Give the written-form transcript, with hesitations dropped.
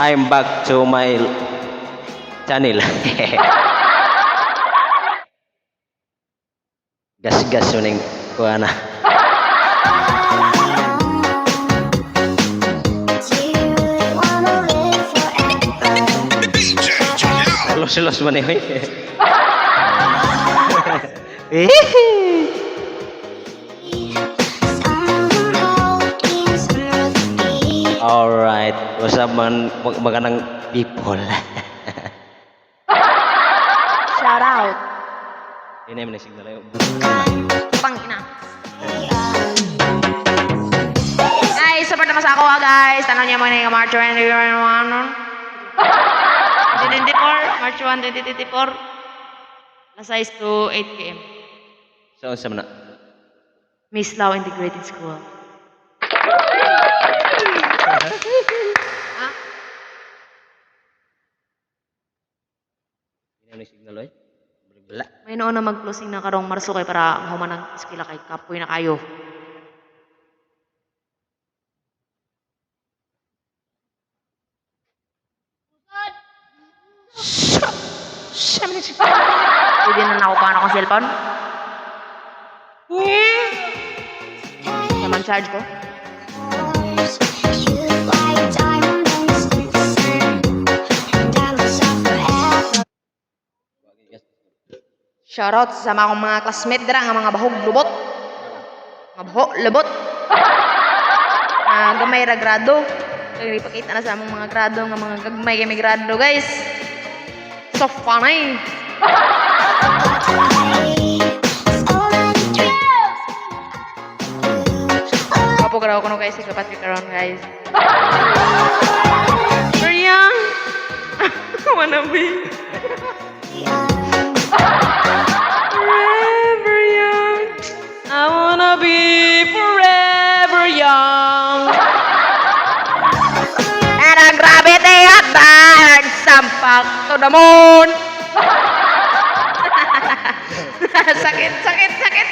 I'm back to my channel. Gas-gas yun yung kuha na. Los-los man eh. Alright. What's up, man, magandang people? Shout out. Hindi naman signal ayo. Pang ina. Guys, support naman sa ako ah, guys. Tanaw niya mo na yung March 1, 2024. March 1, 2024. Last size to 8 p.m. So, unsa man na? Miss Lau Integrated School. Ah? Hindi naman signal oy. Wala. May noon na mag-closing na karong Marso kay para mahuman ang eskwela kay kapoy na kayo. Pwede na nakukuha na akong cellphone. Yaman charge ko. Shoutout sa mga akong mga classmate dira nga mga bahog lubot. Mga baho lubot. Ah, gamay ra grado. Kay ipakita na sa among mga grado nga mga gagmay kay may grado, guys. So funny. Kapo graw ko no guys, si Patrick karon, guys. Maria. Wanna be forever young. I wanna be forever young. And ang gravity at the sampak to the moon. Sakit, sakit, sakit.